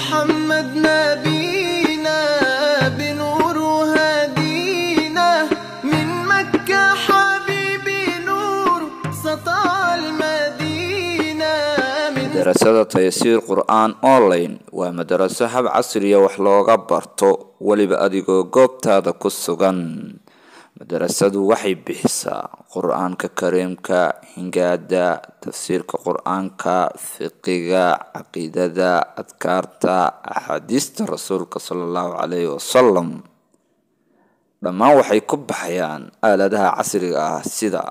محمد نبينا بنور هدينا، من مكة حبيبي نور سطع المدينة. من Madarasada Tayasiir Qur-aan Online waa madaraso hab casriya wax looga barto, weliba adigoo goobtaada ku sugan. Madarasadu waxay bixisaa Qur-aanka Kariimka, hingaada, tafsiirka Qur-aanka, fiqiga, caqiidada, adkaarta, axaadiista Rasuulka sala Allahu calayhi wasalam. Dhammaan waxay ku baxayaan aaladaha casriga ah sida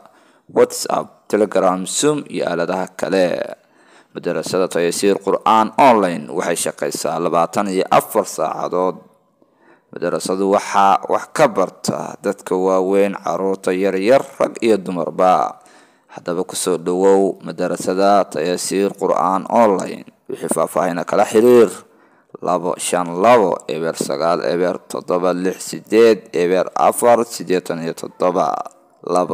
WhatsApp, Telegram, Zoom iyo aaladaha kale. Madarasada Tayasiir Qur-aan Online waxay shaqeysaa 24 saacadood. Madarasadu waxaa wax ka barta dadka waaweyn, caruurta yaryar, rag iyo dumarba. Haddaba kusoo dhawow madarasada Tayasiir Qur-aan Online. Wixii faahfaahina kala xiriir 252 0 9 0 7 6 8 0 4 87, 252 0 9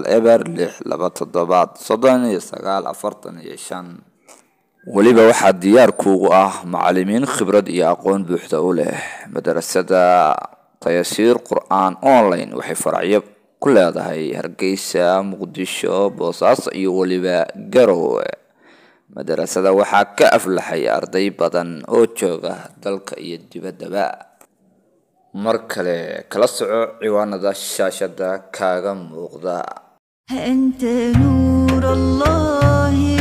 0 6 2 7 39 45. Weliba waxaa diyaar kuugu ah macalimiin khibrad iyo aqoon buuxda u leh. Madarasada Tayasiir Qur-aan Online waxay faracyo ku leedahay Hargeysa, Muqdisho, Boosaaso iyo weliba Garowe. Madarasada waxaa ka aflaxay arday badan oo jooga dalka iyo dibaddaba. Mar kale kala soco ciwaanada shaashada kaaga muuqda. أنت نور الله.